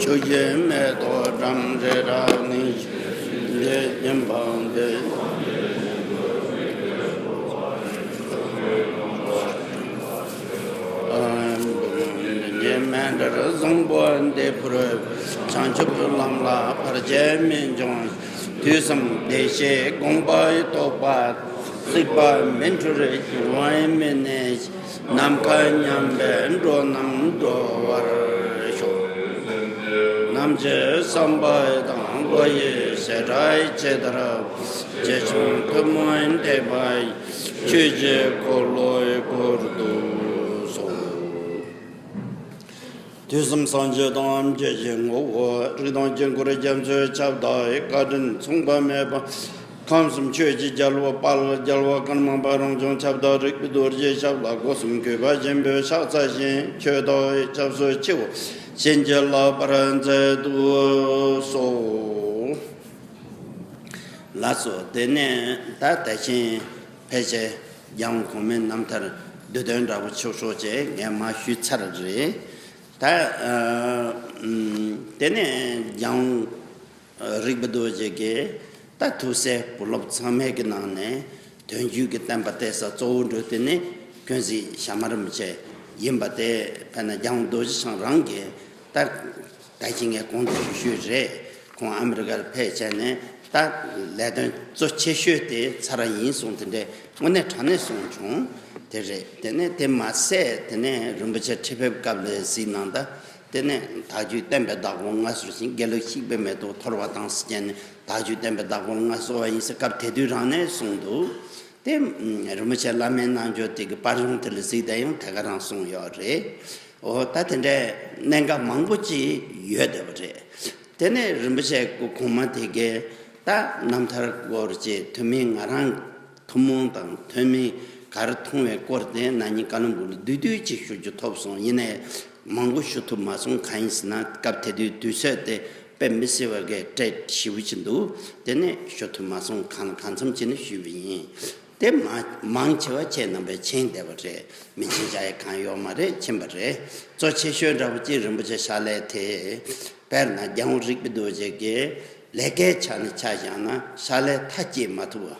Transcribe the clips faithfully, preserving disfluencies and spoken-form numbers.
ཆུ་སྐྱེས་མེ་ཏོག་འགྲམ་རེ་ར་ནི། འདྲེ་སྙན་པ་འདི། ཉེ་མེད་འདྲ་བཟང་པོ་འདི་ཕུར། བྱང་ཆུབ་ལམ་ལ་བར་ཆད་མི་འབྱུང་། དུས་གསུམ་བདེ་གཤེགས་དགོངས་པ་རྟོགས་པ། སྲིད་པ་མི་འཁྲུལ་འབྱུང་བའི་མི་གནས། ནམ་མཁའ་མཉམ་པའི་འགྲོ་རྣམས་སྒྲོལ་བར་ཤོག། ནམ་འཆི་བསམ་པ་དང་བློ་ཡི་བྱེ་བྲག་ཇི་ལྟར། ཇི་བཞིན་ཐུན་མོང་ཐེག་པ་ཡི། ཆོས་ཀྱི་འཁོར་ལོས་བསྐོར་དུ་གསོལ། དུས་གསུམ་སངས་རྒྱས་དང་ཆོས་ཀྱི་ངོ་བོ། རིགས་དང་དཀྱིལ་འཁོར་རྒྱ་མཚོའི་ཁྱབ་བདག་ཡི། བཀའ་དྲིན་མཚུངས་པ་མེད་པ། ཁམས་གསུམ་ཆོས་ཀྱི་རྒྱལ་པོ། དཔལ་རྒྱལ་བ་ཀརྨ་པ་རང་བྱུང་ཁྱབ་བདག་རིག་པའི་རྡོ་རྗེའི་ཞབས་ལ་སྒོ་གསུམ་གུས་པ་ཆེན་པོས་ཕྱག་འཚལ་ཞིང་། ཆོས་བདག་ཡི་སྐྱབས་སུ་མཆིའོ། བྱིན་གྱིས་བརླབ་པར་མཛད་དུ་གསོལ། ལགས་སོ། དེ་ནས་ད་ད་ཕྱིན་ཕལ་ཆེར་རྒྱལ་དབང་གོང་མའི་རྣམ་ཐར་བསྡུས་དོན་འདྲ་པོ་ཆོག་ཤོག་ཅེས་ངས་མར་ཞུས་ཚར་རེད། ད་ཨ་ཨམ་དེ་ནས་རྒྱལ་དབང་རིག་པ་རྡོ་རྗེ་གིས་ད་ཐུགས་སྲས་བུ་སློབ་ཚང་མའི་གི་ནང་ནས་དོན་བརྒྱུད་ཀྱི་བསྟན་པ་གཏད་ས་གཙོ་བོ་འགྲོ་དེ་ནི་ཀུན་གཟིགས་ཞྭ་དམར་རིན་པོ་ཆེ་ཡིན་པ་དེ། དཔེར་ན་རྒྱལ་དབང་རྡོ་རྗེ་འཆང་རང་གིས་ད་ད་གིན་ངས་གོང་དུ་ཞུས་ཞུས་རེད། ཁོང་ཨ་མི་རི་ཀར་ཕེབས་བྱས་ནས་ད་ལས་དོན་གཙོ་ཆེ་ཤོས་དེ་ཚར་བ་ཡིན་གསུངས། དེ་འདྲའི་དངོས་གནས་དྲང་གནས་གསུངས་བྱུང་། དེ་རེད། དེ་ནས་དེ་མ་ཟད་དེ་ནས་རིན་པོ་ཆེ་ཁྲི་ཕེབས་སྐབས་ལ་གཟིགས་གནང་ད། དེ་ནས་དལ་བརྒྱུད་བསྟན་པའི་བདག་པོ་ལྔ་གསོལ་ཞིང་། དགེ་ལུགས་བཤིག་པའི་མེ་ཏོག་འཐོར་བ་དང་ཟེར་བྱས་ནས་དལ་བརྒྱུད་བསྟན་པའི་བདག་པོ་ལྔ་གསོལ་བ་ཡིན་ཟེར་སྐབས་དེ་དུས་རང་ནས་གསུངས་འདུག། དེ་རིན་པོ་ཆེ་བླ་མའི་རྣལ་འབྱོར་དེ་གི་པར་གཞུང་དེ་ལ་གཟིགས་ད་ཡང་དེ་ག་རང་གསུངས་ཡོད་རེད། འོ་ད་དེ་འདྲའི་གནད་འགག་མང་པོ་ཅིག་ཡོད་བསྡད་པ་རེད། དེ་ནས་རིན་པོ་ཆེ་གོང་མ་དེ་གས་ད་རྣམ་ཐར་སྐོར་ཅིག་ཐུན་མིན་ང་རང་ཐུན་མོང་དང་ཐུན་མིན་ག་རེ་མཐོང་བའི་སྐོར་དེ་ན་ནིང་བཀའ་བློན་སྦུག་ལ་བསྡུས་བསྡུས་ཅིག་ཞུ་རྒྱུ་ཐོབ་སོང་། ཡིན་ནའི་མང་པོ་ཞུ་ཐུབ་མ་སོང་། གང་ཡིན་ཟེར་ན་སྐབས་དེ་དུས་དུས་ཚོད་དེ་དཔེ་མི་སྲིད་པ་གི་སྤྲད་ཞེ་པོ་ཅིག་འདུག། དེ་ནས་ཞུ་ཐུབ་མ་སོང་། གང་གང་འཚམ་ཅིག་ནི་ཞུས་པ་ཡིན། དེ་མ་མང་ཆེ་བ་ཁྱེད་རྣམ་པས་མཁྱེན་བསྡད་པ་རེད། མི་མཁྱེན་བྱ་ཡི་གང་ཡོད་མ་རེད། མཁྱེན་པ་རེད། གཙོ་ཆེ་ཤོས་འདྲ་པོ་ཅིག་རིན་པོ་ཆེ་ཕྱག་ལས་དེ། དཔེར་ན་རྒྱལ་དབང་རིག་པའི་རྡོ་རྗེ་གིས་ལས་ཀའི་ཆ་ནས་ཆ་བཞག་ན་ཕྱག་ལས་མཐའ་སྐྱེལ་མ་ཐུབ་པ།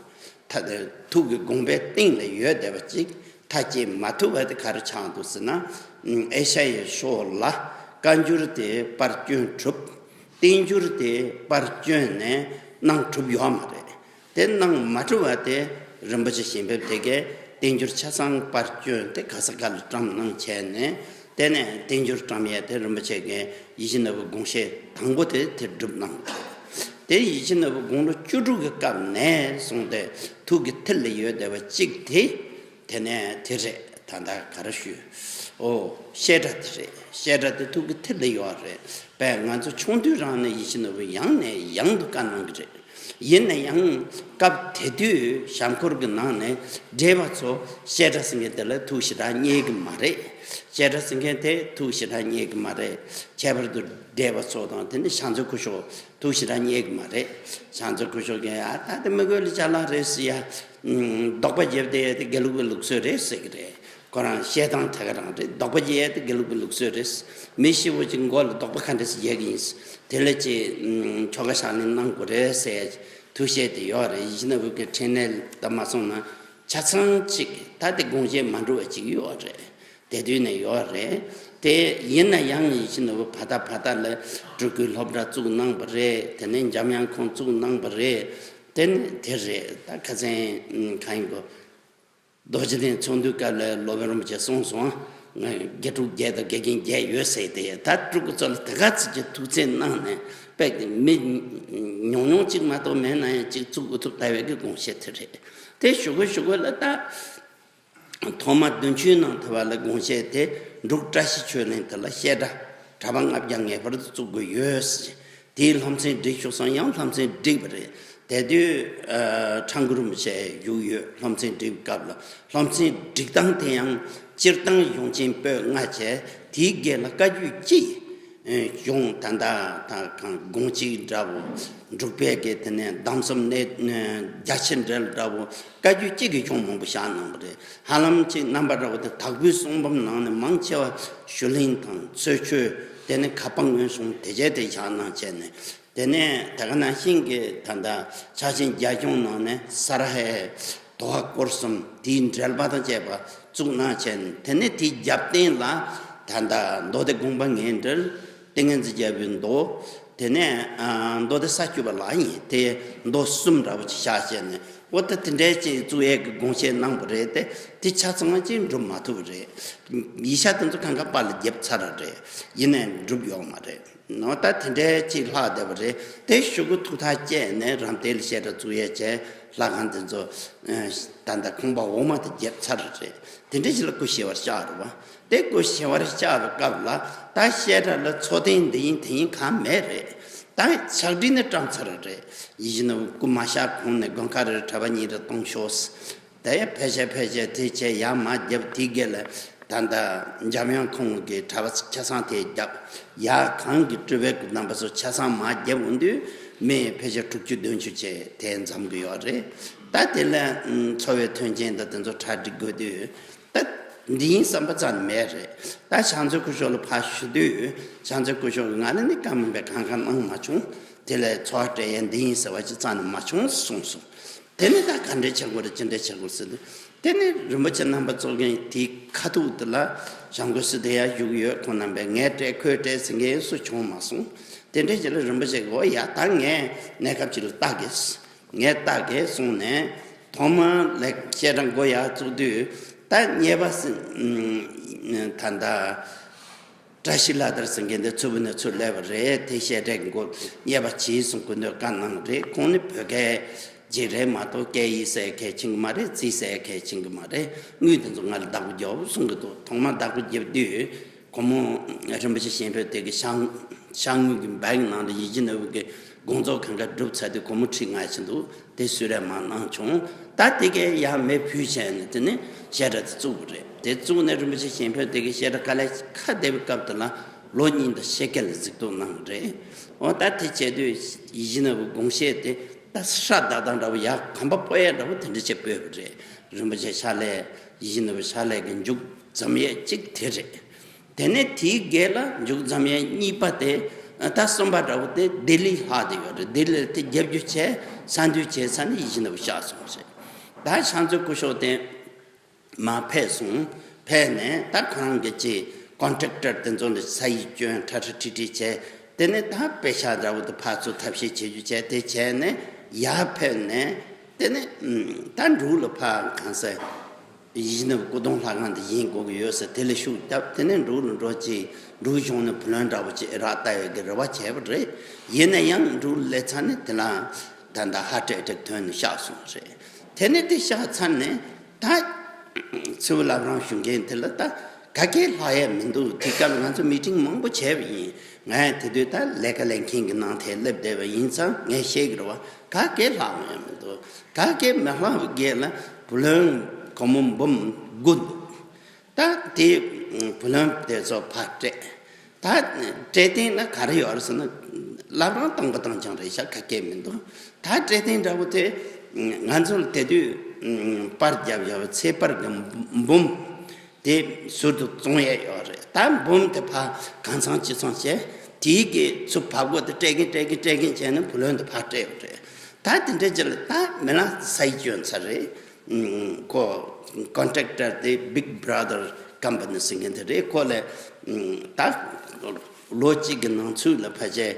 མཐའ་ཐུགས་ཀྱི་དགོངས་པའི་གཏིང་ལ་ཡོད་བསྡད་པ་ཅིག་མཐའ་སྐྱེལ་མ་ཐུབ་པ་དེ་ག་རེ་ཆགས་འདུག་ཟེར་ན། ཨེ་ཤ་ཡའི་ཕྱོགས་ལ་བཀའ་འགྱུར་དེ་པར་སྐྱོན་གྲུབ། བསྟན་འགྱུར་དེ་པར་བསྐྱོན་ནས་གནང་གྲུབ་ཡོད་མ་རེད། དེ་གནང་མ་གྲུབ་པ་དེ་རིན་པོ་ཆེ་ཞལ་འབེབས་དེ་གས་བསྟན་འགྱུར་ཆ་ཚང་པར་བསྐྱོན་ཏེ་ག་ས་ག་ལ་བཀྲམ་གནང་བྱས་ནས། དེ་ནས་བསྟན་འགྱུར་བཀྲམ་ཡས་དེ་རིན་པོ་ཆེ་གིས་ཡིད་བཞིན་ནོར་བུའི་དགོངས་བཞེད་དང་པོ་དེ་དེ་སྒྲུབ་གནང་། དེ་ཡིད་བཞིན་ནོར་བུ་དགུང་ལོ་བཅུ་དྲུག་གི་སྐབས་ནས་བཟུང་སྟེ་ཐུགས་ཀྱི་མཐིལ་ལ་ཡོད་བསྡད་པ་གཅིག་དེ། དེ་ནས་དེ་རེད། ད་ལྟ་ག་རེ་ཞུས། ཨོ། བཤད་གྲྭ་དེ་རེད། བཤད་གྲྭ་དེ་ཐུགས་ཀྱི་མཐིལ་ལ་ཡོད་རེད། པས་ང་ཚོ་ཆུང་དུས་རང་ནས་ཡིད་བཞིན་ནོར་བུ་ཡང་ནས་ཡང་དུ་བཀའ་གནང་གི་རེད། ཡིན་ན་ཡང་སྐབས་དེ་དུས་གཞམ་འཁོར་གྱི་ནང་ནས་བགྲེས་པ་ཚོ་བཤད་གྲྭ་ཟེར་མཁན་དེ་ལ་ཐུགས་ཞེ་དྲག་མཉེས་ཀྱི་མ་རེད། བཤད་གྲྭ་ཟེར་མཁན་དེ་ཐུགས་ཞེ་དྲག་མཉེས་ཀྱི་མ་རེད། ཁྱད་པར་དུ་བགྲེས་པ་ཚོ་དང་དེ་ནི་ཕྱག་མཛོད་སྐུ་ཞབས། ཐུགས་ཞེ་དྲག་མཉེས་ཀྱི་མ་རེད། ཕྱག་མཛོད་སྐུ་ཞབས་ཀྱིས་ཨ་ད་དེ་མི་དགོས་ལ་ཅ་ལག་རེད་ཟེར་ཡ། ཨུམ། རྡོག་པ་རྒྱབ་བསྡད་ཡ་དེ་དགེ་ལུགས་པའི་ལུགས་སྲོལ་རེད་ཟེར་གྱི་རེད། ཁོ་རང་བཤད་སྟངས་དེ་ག་རང་རེད། རྡོག་པ་རྒྱག་ཡ་དེ་དགེ་ལུགས་པའི་ལུགས་སྲོལ་རེད། མི་ཤི་བོ་ཅིག་མགོ་ལ་རྡོག་པ་ག་འདྲ་ཞིག་རྒྱག་གི་ཡིན། དེ་ལ་ཅིག་ཨུམ། ཆོ་ག་བཞག་ནས་གནང་དགོས་རེད་ཟེར་ཡ་ཐུགས་བཞེད་དེ་ཡོད་རེད། ཡིད་བཞིན་ནོར་བུ་གི་འཕྲིན་ལས་ལྟ་མ་སོང་ན་ཆ་ཚང་ཅིག་ད་དེ་དགོངས་བཞེད་མ་འགྲུབ་པ་ཅིག་ཡོད་རེད། དེ་དུས་ནས་ཡོད་རེད། དེ་ཡིན་ན་ཡང་ཡིད་བཞིན་ནོར་བུ་ཕ་ད་ཕ་ད་ལ་སྤྲུལ་སྐུའི་སློབ་གྲྭ་བཙུགས་གནང་བ་རེད། དེ་ནས་འཇམ་དབྱངས་ཁོང་བཙུགས་གནང་བ་རེད། དེ་ནི་དེ་རེད། ད་ཁ་སང་གང་ཡིན་གོ། རྡོ་རྗེ་གདན་ཚོགས་འདུའི་སྐབས་ལ་སློབ་དཔོན་རིན་པོ་ཆེ་གསུངས་སོང་། ང་དགེ་ཕྲུག་བརྒྱད་དང་དགེ་རྒན་བརྒྱད་ཡོད་ཟེར་ཏེ། ད་སྤྲུལ་སྐུ་ཚོ་ལ་དེ་ག་ཚོད་ཀྱི་ཐུགས་བརྩེ་གནང་ནས་དཔེ་མི་ཉུང་ཉུང་གཅིག་མ་གཏོགས་མེད་ན་ཡང་གཅིག་བཙུགས་དགོས་ཐུབ་ལྟ་བའི་གི་དགོངས་བཞེད་དེ་རེད། དེ་ཞུ་དགོས་ཞུ་དགོས་ལ་ད། ཐོག་མ་བདུན་ཅུའི་ནང་དེ་བ་ལ་དགོངས་བཞེད་དེ་འབྲུག་བཀྲ་ཤིས་ཆོས་གླིང་དེ་ལ་བཤད་གྲྭ་གྲྭ་པ་ལྔ་བརྒྱ་ངེས་པར་དུ་བཙུགས་དགོས་ཡོད་ཟེར། དེའི་སློབ་ཚན་སྒྲིག་ཆོག་སོང་། ཡང་སློབ་ཚན་སྒྲིག་པ་རེད། དེ་དུས་ཨ་ཁྲ་འགུ་རིན་པོ་ཆེ་བཞུགས་ཡོད། སློབ་ཚན་སྒྲིག་སྐབས་ལ་སློབ་ཚན་སྒྲིག་སྟངས་དེ་ཡང་སྤྱིར་བཏང་གཞུང་ཆེན་པོད་ལྔ་བྱས། དེའི་སྒེར་ལ་བཀའ་བརྒྱུད་སྤྱི། གཞུང་ད་ལྟ་ད་གང་དགོངས་གཅིག་འདྲ་བོ། འབྲུག་པའི་གི་དེ་ནས་གདམས་ཟབ་གནད་བརྒྱ་ཆེ་འགྲེལ་འདྲ་བོ། བཀའ་བརྒྱུད་གཅིག་གི་གཞུང་མང་པོ་བཞག་གནང་བ་རེད། ཧ་ལམ་གཅིག་རྣམ་པ་འདྲ་བོ་དེ་དྭགས་པོའི་གསུང་འབུམ་ནང་ནས་མང་ཆེ་བ་ཞུ་གླིང་དང་ཚོས་ཆོས། དེ་ནས་ཁ་པར་སྔོན་སོང་དེ་བྱས་དེ་བཞག་གནང་བྱས་ནས། དེ་ནས་ད་ག་ནང་བཞིན་གྱི་ད་ལྟ་ཕྱག་ཆེན་རྒྱ་གཞུང་ནང་ནས་ས་ར་ཧའི་དོ་ཧ་སྐོར་གསུམ་དེའི་འགྲེལ་པ་དང་བཅས་པ་བཙུགས་གནང་བྱས་ནས། དེ་ནས་དེའི་རྒྱབ་རྟེན་ལ་ད་ལྟ་མདོ་སྡེ་དགོངས་པ་ངེས་འགྲེལ། ཏིང་ངེ་འཛིན་རྒྱལ་པོའི་མདོ། དེ་ནས་ཨ་མདོ་སྡེ་ས་བཅུ་པ་ལ་ཡིན། དེ་མདོ་གསུམ་འདྲ་པོ་ཅིག་བཞག་བྱས་ནས། འོ་ད་དེ་འདྲའི་ཅིག་བཙུགས་ཡས་ཀྱི་དགོངས་བཞེད་གནང་བ་རེད་དེ། དེ་ཆ་ཚང་ཅིག་འགྲུབ་མ་ཐུབ་པ་རེད། ཡིག་ཆ་དེ་ཚོ་གང་ག་པར་ལ་བརྒྱབ་ཚར་བ་རེད། ཡིན་ནའི་འགྲུབ་ཡོད་མ་རེད། འོ་ད་དེ་འདྲའི་ཅིག་ལྷག་བསྡད་པ་རེད། དེ་ཤོག་གུ་ཐུགས་ཐག་བཅད་ནས་རམ་སྟེགས་ལ་བཤད་གྲྭ་བཙུགས་ཡས་བྱས། ལྷ་ཁང་དེ་ཚོ་ཨ་ད་ལྟ་ཁང་པ་འོག་མ་དེ་བརྒྱབ་ཚར་བ་རེད། དེ་འདྲའི་ཅིག་ལ་སྐུ་ཞེ་བར་བཅར་བ། དེ་སྐུ་ཞེ་བར་བཅར་བའི་སྐབས་ལ་ད་བཤད་གྲྭ་ལ་ཚོགས་ཐེངས་འདི་ཡིན་དེ་ཡིན་གང་མེད་རེད། ད་ཕྱག་བྲིས་ནས་བཀྲམ་ཚར་བ་རེད། ཡིད་བཞིན་ནོར་བུ་སྐུ་མ་གཤེགས་གོང་ནས་དགོན་ཁ་རེར་གྲྭ་པ་གཉིས་རེ་གཏོང་ཤོག། དེ་ཡང་ཕལ་ཆེར་ཕལ་ཆེར་དེ་བྱས་ཡར་མར་བརྒྱབ། དེའི་སྒང་ལ་ད་ལྟ་འཇམ་དབྱངས་ཁོང་གི་གྲྭ་པ་ཆ་ཚང་དེ་བརྒྱབ། ཡར་གང་གི་སྤྲུལ་པའི་སྐུ་རྣམ་པ་ཚོ་ཆ་ཚང་མར་བརྒྱབ་འོང་དུས། མི་ཕལ་ཆེར་དྲུག་ཅུ་བདུན་ཅུ་བྱས་དེ་འཛོམས་ཀྱི་ཡོད་རེད། ད་དེ་ལ་ཨ་འཚོ་བའི་མཐུན་རྐྱེན་དང་དེ་ཚོ་གྲ་སྒྲིག་དགོས་དུས། ད་འདི་ཡིན་བསམ་པ་རྩ་ནས་མེད་རེད། ད་ཕྱག་མཛོད་སྐུ་ཞབས་ལ་ཕར་ཞུ་དུས། ཕྱག་མཛོད་སྐུ་ཞབས་ཀྱིས་ང་ལ་ནི་བཀའ་མིན་པའི་གང་གང་གནང་མ་བྱུང་། དེ་ལས་ཚོགས་སྤྲད་ཡས་འདི་ཡིན་ཟེར་བ་ཅིག་རྩ་ནས་མ་བྱུང་གསུངས་སོང་། དེ་ནས་ད་ག་འདྲས་བྱེད་དགོས་རེད། ཅི་འདྲས་བྱེད་དགོས་ཟེར་དུས། དེ་ནས་རིན་པོ་ཆེ་རྣམ་པ་ཚོ་གིས་དེའི་ཁ་ཐུག་དེ་ལ་བྱང་སྒོས་སུ་དེ་ཡར་བཞུགས་ཡོད། ཁོང་རྣམ་པས་ངས་སྤྲད་ཁོས་སྤྲད་ཟེར་མཁན་སུ་བྱུང་མ་སོང་། དེ་འདྲས་ཅིག་ལ་རིན་པོ་ཆེ་གིས་འོ་ཡ་ད་ངས་གནས་སྐབས་ཅིག་ལ་ལྟ་གི། ངས་ལྟ་གི་གསུངས་ནས། ཐོག་མར་ལེགས་བཤད་གྲྭ་འགོ་ཡར་བཙུགས་དུས། ད་གཉེར་པ་ཟེར་ད་ལྟ་བཀྲ་ཤིས་ལྷ་དར་ཟེར་མཁན་དེ་ཚུར་བུད་ནས་ཚུར་སླེབས་པ་རེད། དེ་བཤད་གྲྭའི་འགོ་གཉེར་པ་བྱས་གསུང་སྐུ་མདུན་བཀའ་གནང་རེད། ཁོང་ནི་བོད་སྐད་ཅིག་རེད་མ་གཏོགས་སྐད་ཡིག་ཟེར་མཁན་ཤེས་ཀྱི་མ་རེད། རྩིས་ཟེར་མཁན་ཤེས་ཀྱི་མ་རེད། དངུལ་དེ་ཚོ་ང་ལ་བདག་པོ་རྒྱོབ་གསུང་གི་འདུག། ཐོག་མར་བདག་པོ་རྒྱབ་དུས། སྒོར་མོ་རིན་པོ་ཆེ་ཞིང་ཕེབས་དེ་གི་ཤག་ཤག་དངུལ་གྱི་བེག་ནང་ལ་ཡིད་བཞིན་ནོར་བུ་གི་དགོངས་རྫོགས་གང་ག་གྲུབ་ཚར་དུས་སྒོར་མོ་ཁྲི་ལྔ་ཞིག་འདུག། དེ་གསོལ་རས་མར་གནང་བྱུང་། ད་དེ་གས་ཡར་མར་ཕུལ་བྱས་ནས་དེ་ནས་བཤད་གྲྭ་དེ་བཙུགས་པ་རེད། དེ་བཙུགས་ནས་རིན་པོ་ཆེ་ཞིང་ཕེབས་དེ་གི་བཤད་གྲྭ་དཀའ་ལས་ཁག་བསྡད་པའི་སྐབས་དེ་ལ་ལོ་གཉིས་དང་ཕྱེད་ཀ་ལ་གཟིགས་རྟོག་གནང་བ་རེད། འོ་ད་དེ་བྱས་དུས་ཡིད་བཞིན་ནོར་བུ་དགོངས་བཞེད་དེ་ད་ཧྲ་ཏག་ཏག་འདྲ་བོ། ཡར་གོམ་པ་སྤོ་ཡས་འདྲ་བོ་དེ་འདྲ་ཅིག་སྤོས་པ་རེད། རིན་པོ་ཆེ་ཕྱག་ལས། ཡིད་བཞིན་ནོར་བུ་ཕྱག་ལས་ཀྱི་མཇུག་རྫོགས་ཡས་གཅིག་དེ་རེད། དེ་ནས་དེའི་སྒང་ལ་མཇུག་རྫོགས་ཡས་གཉིས་པ་དེ། ད་གསུམ་པ་འདྲ་བོ་དེ་ལྡི་ལི་ལྷག་བསྡད་ཡོད་རེད། ལྡི་ལི་ལ་དེ་རྒྱབ་རྒྱུ་བྱས། ས་འདུལ་བྱས་ཚར་ནས་ཡིད་བཞིན་ནོར་བུ་གཤེགས་སོང་རེད། ད་ཕྱག་མཛོད་སྐུ་ཞབས་དེ་མར་ཕེབས་སོང་། ཕེབས་ནས་ད་ཁོ་རང་གི་ཅིག་ཀོན་ཊེག་ཊར་དེ་ཚོ་ལ་ས་ཡིག་སྐྱོན་ཁྲ་ཁྲ་ཁྲིག་ཁྲིག་བྱས། དེ་ནས་ད་པེ་ཤག་འདྲ་བོ་དེ་ཕར་ཚུར་ཐབས་ཤེས་བྱེད་རྒྱུ་བྱས། དེ་བྱས་ནས་ཡར་ཕེབས་ནས། དེ་ནས་ད་འབྲུག་ལ་ཕར་གང་ཟེར། ཡིད་བཞིན་ནོར་བུ་སྐུ་གདུང་ལྷ་ཁང་དེ་བཞེངས་དགོས་ཀྱི་ཡོད་ཟེར། དེ་ལ་ཤུགས་བརྒྱབ། དེ་ནས་འབྲུག་ལ་འགྲོ་ཅིག། འབྲུག་གཞུང་ནས་བུ་ལོན་འདྲ་བོ་ཅིག་རག་ལྟ་ཡས་ཀྱི་རེ་བ་བྱས་པ་རེད། ཡིན་ན་ཡང་འབྲུག་ལ་སླེབས་ཚར་ནས་དེ་ལ་ད་ལྟ་ཧར་ཊི་ཨེ་ཊེག་ཐོན་ནས་གཤེགས་སོང་རེད། དེ་ནས་དེ་གཤེགས་ཚར་ནས་ད་ཚུར་བླ་བྲང་བཞུགས་མཁན་དེ་ལ་ད་ག་གེ་ལྷག་ཡས་མི་འདུག། དེ་སྐབས་ང་ཚོ་མི་ཊིང་མང་པོ་བྱས་པ་ཡིན། ངས་དེ་དུས་ད་ལས་ཀ་ལས་མཁན་གྱི་ནང་དེར་སླེབས་བསྡད་པ་ཡིན་ཙང་ངས་ཤེས་ཀྱི་རེད་བ། ག་གེ་ལྷག་ཡས་མི་འདུག། ག་གེ་མི་ལྷག་པའི་སྒང་ལ་བུ་ལོན་སྒོར་མོ་འབུམ་དགུ་འདུག། ད་དེ་བུ་ལོན་དེ་ཚོ་ཕར་སྤྲད། ད་སྤྲད་སྟེང་ན་ག་རེ་ཡོད་རེད་ཟེར་ན། བླ་བྲང་སྟོང་པ་སྟོང་རྐྱང་རེད་ཤག། ག་གེ་མི་འདུག། ད་སྤྲད་སྟེང་འདྲ་བོ་དེ་ང་ཚོ་ལ་དེ་དུས་པར་བརྒྱབ་བཞག་པའི་ཚེས་པར་གྱི་འབུམ་དེ་ཟུར་དུ་བཙོང་ཡས་ཡོད་རེད། ད་འབུམ་དེ་ཕར་གང་ཚང་ཅི་ཚང་བྱས། དེའི་གི་ཚུར་བབས་སྒོ་དེ་སྤྲད་གིན་སྤྲད་གིན་སྤྲད་གིན་བྱས་ནས་བུ་ལོན་དེ་ཕར་སྤྲད་ཡོད་རེད། ད་དེ་འདྲ་ཅིག་ལ་ད་མི་ལ་ས་ཡིག་སྐྱོན་ཚར་རེད། ཁོ་ཀོན་ཊེག་ཊར་དེ་བིག་བྷ་ར་དར་ཀམ་པ་ནི་ཟེར་མཁན་དེ་རེད། ཁོ་ལ་ད་ལོ་གཅིག་གི་ནང་ཚུད་ལ་ཕལ་ཆེར་